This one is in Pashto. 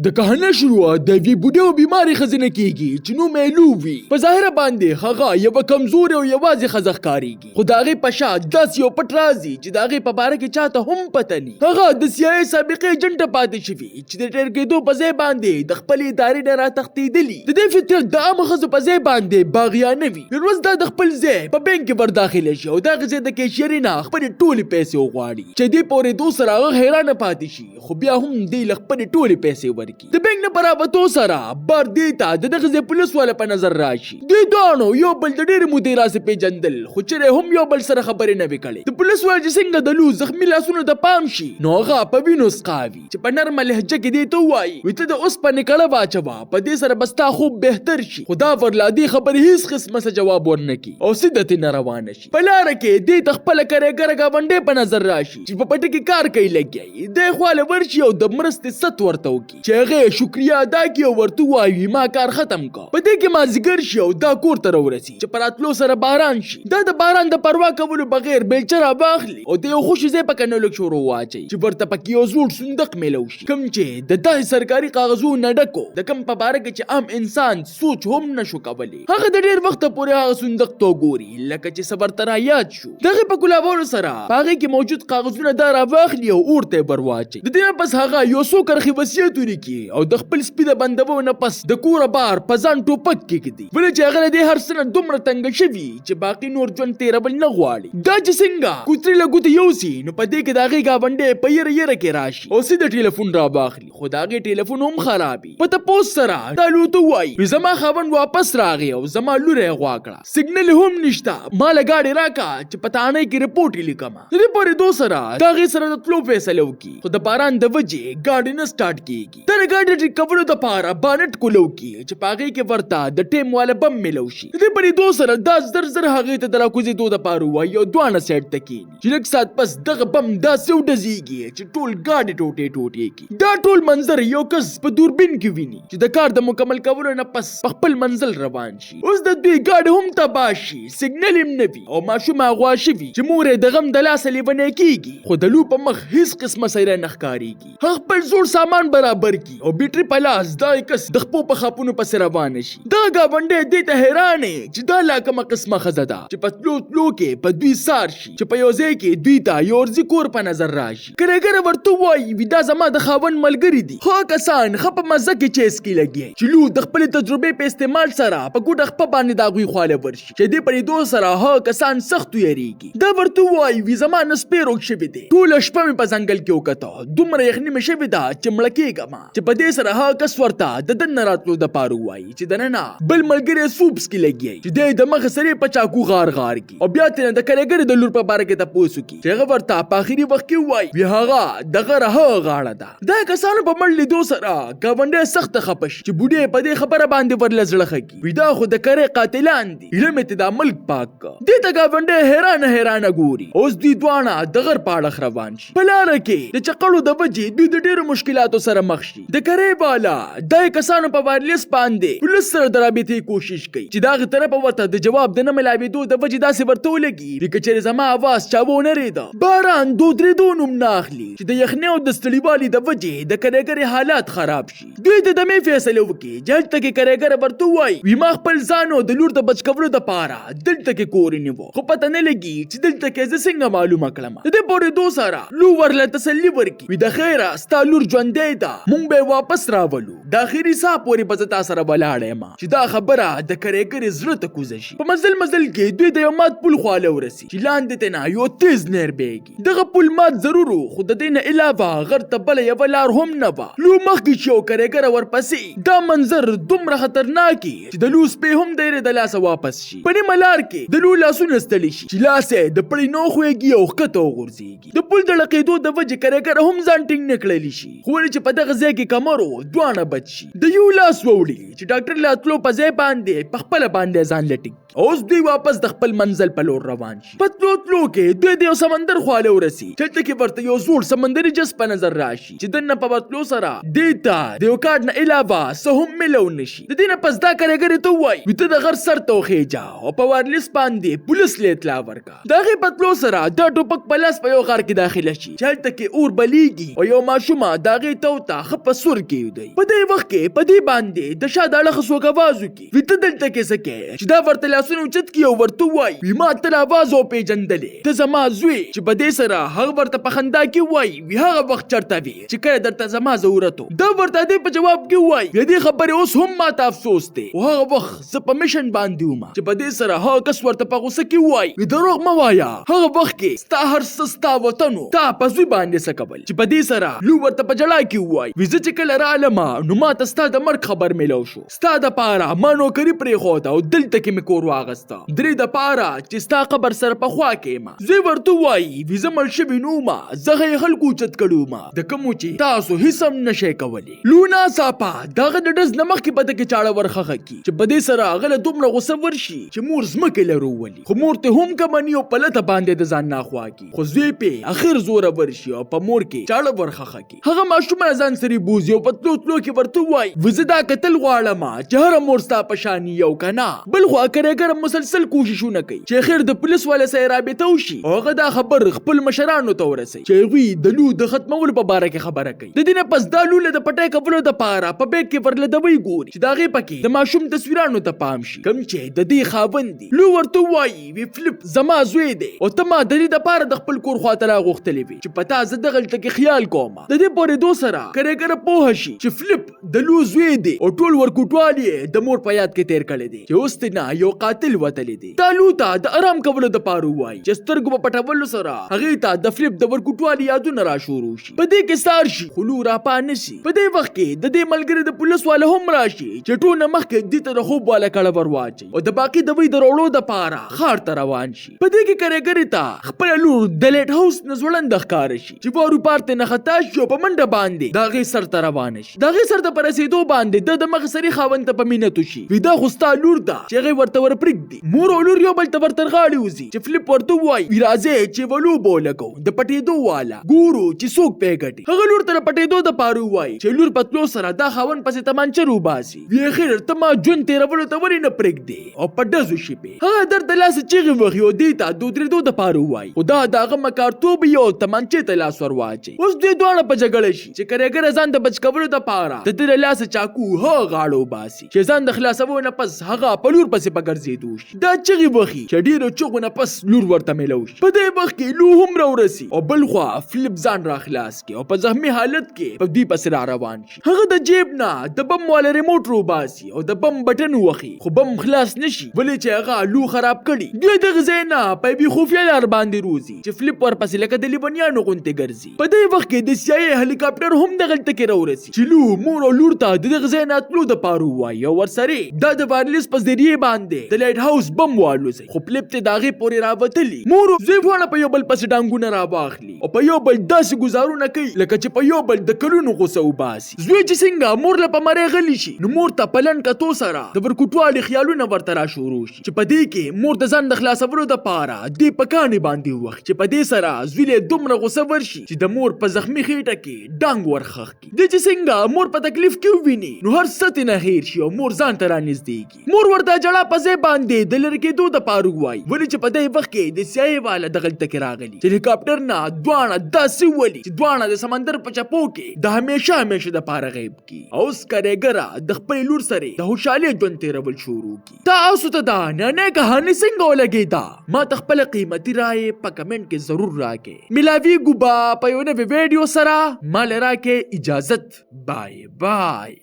د کهانۍ شروع د یوې بوډۍ او بیمارې ښځې نه کیږي چې نوم یې لو وي. په ظاهره باندې هغه یوه کمزورې او یوازې ښځه ښکاریږي، خو د هغې په شا داسې یو پټ راز وي چې د هغې په باره کې چاته هم پته نی. هغه د سي آی اې سابقې ایجنټه پاتې شوي چې د ریټایر کیدو په ځای باندې د خپلې ادارې نه راتښتېدلي. د دې فطرت د عامو ښځو په ځای باندې باغیانه وي. یوه ورځ دا د خپل ځای په بانک کې ورداخله شي او د هغې ځای د کیشیرې نه خپلې ټولې پیسې وغواړي چې دې په اورېدو سره هغه حیرانه پاتې شي، خو بیا هم دی له خپلې ټولې پیسې ورکړي. د بانک نه په راوتو سره بار دې ته د دغه ځای پولیس والا په نظر راشي. دوی دواړو یو بل د ډېرې مودې راسې پېژندل، خو چېرې هم یو بل سره خبرې نه وې کړې. د پولیس والا چې څنګه د لو زخمي لاسونو ته پام شي، نو هغه په وینو سقاوي چې په نرمه لهجه کې دې ته ووایي، وي ته د اوسپنې کړه واچوه، په دې سره به ستا خوب بهتر شي. خو دا ورله دې خبرې هېڅ قسمه څه جواب ورنه کړي او سیده ترې نه روانه شي. په لاره کې دې ته خپله کریګره ګاونډۍ په نظر راشي چې په پټي کې کار کوي لګیا وي، دی خواله ورشي او د مرستې ست ورته وکړي چې هغه یې شکریه ادا کړي او ورته ووایي ما کار ختم کړ. په دې کې مازیګر شي او دا کور ته راورسي چې په راتلو سره باران شي. دا د باران د پروا کولو بغیر بیلچه راواخلي او د یو خوشي ځای په کنلو کې شروع واچوي چې ورته پکې یو زوړ صندوق میلو شي کوم چې د داسې سرکاري کاغذونو نه ډک و د کوم په باره کې چې عام انسان سوچ هم نه شو کولی. هغه د ډېر وخته پورې هغه صندوق ته وګوري لکه چې څه ورته را یاد شو. د هغې په کولاولو سره په هغې کې موجود کاغذونه دا راواخلي او اور ته یې ور واچوي. د دې نه پس هغه یو څو کرښې وصیت ولیکي او د خپل سپي د بندولو نه پس د کوره بهر په ځان ټوپک کېږدي. ولې چې هغه له دې هر څه نه دومره تنګه شوي چې باقي نور ژوند تېرول نه غواړي. دا چې څنګه کوترې له ګوتې یوسي نو په دې کې د هغې ګاونډی په یره یره کې راشي او سیده ټیلفون راواخلي، خو د هغې ټیلفون هم خراب وي. په تپوس سره دا لوته وایي وی زما خاوند واپس راغی او زما لور یې غوا کړه، سګنل هم نشته، ما له ګاډی راکه چې په تاڼې کې رپورټ ولیکم. د دې په اورېدو سره د هغې سره د تلو فیصله وکړي، خو د باران د وجې ګاډی نه سټارټ کیږي. دا د ګاډي ټیک کولو دپاره بانټ کولو کړي چې په هغې کې ورته د ټیم والا بم میلو شي. د دې په لیدو سره دا زر زر هغې ته د راکوزېدو دپاره ووایي او دواړه سایډ ته کښېني چې لږ ساعت پس دغه بم داسې وډزیږي چې ټول ګاډی ټوټې ټوټې کړي. دا ټول منظر یو کس په دوربین کې ویني چې د کار د مکمل کولو نه پس په خپل منزل روان شي. اوس د دوی ګاډی هم تباه شي، سګنل هم نه وي او ماشومه اغوا شوي چې مور یې د غم د لاسه لیونی کیږي، خو د لو په مخ هیڅ قسمه څیره نه ښکاریږي. هغه خپل زوړ سامان برابر کړي او بیټري په لاس دا کس د خپو په خاپونو پسې روانه شي. دغه ګاونډی دې ته حیران چې دا لا کومه قسمه ښځه ده چې په تلو تلو کې په دوی څار شي چې په یو ځای کې دوی ته یو عرضي کور په نظر راشي. کرګر ورته وایي وي دا زما د خاوند ملګري دي. ښه کسان ښه په مزه کې چای څکي لګیا چې لو د خپلې تجربې په استعمال سره په ګوډه خپه باندې د هغوی خواله ورشي چې دې په لیدو سره هغه کسان سخت ویریږي. دا ورته وایي وي زما نه سپی روږ شوی دی، ټوله شپه مې په ځنګل کې وکته، دومره یخني مې شوې ده چې مړه کېږم، چې په دې سره هغه کس ورته د دننه راتلو دپاره ووایي چې دننه بل ملګری سوپ څکي لګیا چې دی د مخه سرې په چاکو غار غار کړي او بیا ترېنه د کرګرې د لور په باره کې تپوس وکړي چې هغه ورته په اخري وخت کې ووایي وي هغه د غره هغه غاړه ده. دا کسانو په مړ لیدو سره ګاونډی سخته خپه شي چې بوډۍ په دې خبره باندې ورله زړه ښه کړي وي دا خو د کرې قاتلان دي، هیله مې ترې دا ملک پاک کړ. دې ته ګاونډی حیرانه حیرانه ګوري. اوس دوی دواړه د غر په اړخ روان شي. په لاره کې د چقړو د وجې دوی د ډېرو مشکلاتو سره مخ شي. د کرې والا دای کسانو په وایرلیس باندې پولیس سره د رابطې کوشش کوي چې د هغې طرفه ورته د جواب د نه ملاوېدو د وجې داسې ورته ولګي وي که چېرې زما اواز چا ونه رېده. باران د ودرېدو نوم نه اخلي چې د یخنۍ او د ستړیوالي د وجې د کرېګرې حالات خراب شي. دوی د دمې فیصله وکړي چې هلته کې کرېګره ورته ووایي وي ما خپل ځان او د لور د بچ کولو دپاره دلته کې کور ونیو خو پته نه لګي چې دلته کې زه څنګه معلومه کړم. د دې په اورېدو سره لور ورله تسلي ورکړي وي د خیره ستا لور ژوندۍ ده مونږ به یې واپس راولو، د اخري ساه پورې به زه تا سره ولاړه یم چې دا خبره د کرېګرې زړه ته کوزه شي. په مزل مزل کې دوی د یو مات پل خواله ورسي چې لاندې ترېنه یو تېز نهر بهېږي. دغه پل مات ضرور و، خو د دې نه علاوه غر ته بله یوه لار هم نه وه. لو مخکې شي او کرېګره ورپسې. دا منظر دومره خطرناک وي چې د لو سپی هم د یرې د لاسه واپس شي. په نیمه لار کې د لو لاسونه ستړي شي چې لاس یې د پړي نه وښویږي او ښکته وغورځېږي. د پل د ړقېدو د وجې کرېګره هم ځان ټینګ نه کړلی شي، خو ولې چې په دغه ځای کې کمر و، دواړه بچ شي. د یو لاس ووړي چې ډاکټر له تلو په ځای باندې په خپله باندې ځان له ټینګ کړي. اوس دوی واپس د خپل منزل په لور روان شي. په تلو تلو کې دوی د یو سمندر خواله ورسي چې هلته کې ورته یو زوړ سمندري جس په نظر راشي چې دننه په ورتلو سره دې ته د یو کارډ نه علاوه څه هم میلو نشي. د دې نه پس دا کاریګرې ته ووایي وي ته د غر سر ته وخېژه او په وایرلیس باندې پولیس له اطلاع ورکړه. د هغې په تلو سره دا ټوپک په لاس په یو غار کې داخله شي چې هلته کې اور بلیږي او یو ماشومه د هغې تو ته ښه په سر کې دی. په دې وخت کې په دې باندې د شا د اړخه څوک اواز وکړي، وي ته دلته کې څه کوې؟ چې دا ورته لاسونه اوچت کړي او ورته ووایي، وي ما ته له اواز وپېژندلې، ته زما زوی. چې په دې سره هغه ورته په خندا کې ووایي، وي هغه وخت چرته وې چې کله درته زما ضرورت و؟ دا ورته دې په جواب کې ووایي، وي دې خبرې اوس هم ما ته افسوس دی، خو هغه وخت زه په مشن باندې وم. چې په دې سره هغه کس ورته په غوسه کې ووایي، وي دروغ مه وایه، هغه وخت کې ستا هر څه ستا وطن و، تا په زوی باندې څه کول؟ چې په دې سره لو ورته په ژړا کې ووایي، وي زه چې کله رالم نو ما ته ستا د مرګ خبر میلاو شو، ستا د پاره ما نوکري پرېښوده او دلته کې مې کور واغسته، درې د پاره چې ستا قبر سره په خوا کې یم. زوی ورته ووایي، وي زه مړ شوی نه وم، زغه یې خلکو اوچت کړی وم، د کومو چې تاسو هیڅ هم نه شئ کولی. لو ناڅاپه د هغه د ډز نه مخکې په ده کې چاړه ورخښه کړي، چې په دې سره هغه له دومره غوسه ورشي چې مور ځمکې له روولي، خو مور ته هم کمني او په لته باندې د ځان ناخوا کړي، خو زوی پې اخر زوره ورشي او په مور کې چاړه ورخښه کړي. هغه ماشومه له ځان سره بوځي او په تلو تلو کې ورته ووایي، وي زه دا کتل غواړم چې هره مور ستا په شان یي او که نه. بلخوا کرایګر مسلسل کوششونه کوي چې اخر د پولیس والا سره رابطه وشي او هغه دا خبر خپل مشرانو ته ورسوي چې هغوی د لو د ختمولو په باره کې خبره کوي. د دې نه پس دا لو له د پټۍ کولو دپاره په بیګ کې ورله دوۍ ګوري چې د هغې پکې د ماشوم تصویرانو ته پام شي کوم چې د دې خاوند دي. لو ورته ووایي، وي فلیپ زما زوی دی او ته ما د دې دپاره د خپل کور خواته راغوښتلی وې چې په تا زه دغلته کې خیال کوم. د دې په اورېدو سره کرایګر پوه شي چې فلیپ د لو زوی دی او ټول ورکوټوال یې د مور په یاد کې تیر کړی دی چې اوس ترې نه یو قاتل وتلی دی. دا لو ته د ارام کولو دپاره ووایي چې سترګو په پټولو سره هغې ته د فلیپ د ورکوټوالي یادونه راشروع شي. په دې کې سار شي خو لو راپا نه شي. په دې وخت کې د دې ملګری د پولیس والا هم راشي چې ټول نه مخکې دې ته د خوب والا کړه ور واچوي او د باقي دوی د راوړو دپاره ښار ته روان شي. په دې کې کرایګرې ته خپله لور د لایټ هاوس نه ځوړنده ښکاره شي چې وارو پار ته نه خطا شي او په منډه باندې د هغې سر ته روانه شي. د هغې سر ته په رسېدو باندې د مخ سري خاوند ته په مینت وشي، وي دا خو ستا لور ده چې هغې ورته ورپرېږدي. مور او لور یو بل ته ور تر غاړې وځي چې فلیپ ورته ووایي، وي راځئ چې یوه لوبه ولګوو د پټېدو واله، ګورو چې څوک پرې ګټي. هغه لور ته د پټېدو دپاره ووایي چې لور په تلو سره دا خاوند پسې تمانچه روباسي، وي اخر ته ما ژوند تېرولو ته ولې نه پرېږدې او په ډزو شي پې. هغه درد د لاسه چیغې وهي او دې ته د ودرېدو دپاره ووایي، خو دا د هغه مکارتوب وي او تمانچې ته لاس ور واچوي. اوس دوی دواړه په جګړه شي چې کرایګر ځان د بچ کولو دپاره د ده له لاسه چاکو هغه غاړه وباسي چې ځان د خلاصولو نه پس هغه په لور پسې په ګرځېدو شي. دا چغې وهي چې ډېرو چغو نه پس لور ورته میلاو شي. په دې وخت کې لو هم راورسي او بلخوا فلیپ ځان را خلاص کړي او په زخمي حالت کې په دوی پسې را روان شي. هغه د جیب نه د بم والا ریموټ روباسي او د بم بټن ووهي، خو بم خلاص نه شي ولې چې هغه لو خراب کړي. دوی دغه ځای نه په یوې خفیه لار باندې روځي چې فلیپ ورپسې لکه د لیونیانو غوندې ګرځي. په دې وخت کې د سي آی اې هلیکاپټر هم دغلته کې راورسي چې لو مور او لور ته د دغه ځای نه تلو دپاره ووایي او ورسره دا د وایرلیس په ذریعې باندې د لایټ هاوس بم والوځي، خو فلیپ ته د هغې پورې راوتلي. مور او زوی دواړه په یو بل پسې ډانګونه راواخلي او په یو بل داسې ګوزارونه کوي لکه چې په یو بل د کلونو غوسه وباسي. زوی چې څنګه مور له په مرۍ غلی شي نو مور ته په لنډ کتو سره د ورکوټوالي خیالونه ورته را شروع شي چې په دې کې مور د ځان د خلاصولو دپاره دې په کاڼي باندې ووهي چې په دې سره زوی له دومره غوسه ورشي چې د مور په زخمي خېټه کې ډانګ ورخښ کړي. دی چې څنګه مور په تکلیف کې وویني نو هر څه ترې نه هېر شي او مور ځان ته رانږدېږي. مور ورته ژړا په ځای باندې د لرې کېدو دپاره ووایي ولې چې په دې وخت کې د سي آی والا دغلته کې راغلي چې هلیکاپټر نه دواړه داسې وولي چې دواړه د سمندر په چپو کې د همیشه همیشه دپاره غیب کړي او اوس کرایګره د خپلې لور سره د خوشحالۍ ژوند تېرول شروع کړي. تاسو ته دا ننۍ کهاني څنګه ولګېده؟ ما ته خپله قیمتي رایې په کمنټ کې ضرور راکړئ. ملاویږو به په یو نوې ویډیو سره. ما له راکړئ اجازت. بای بای.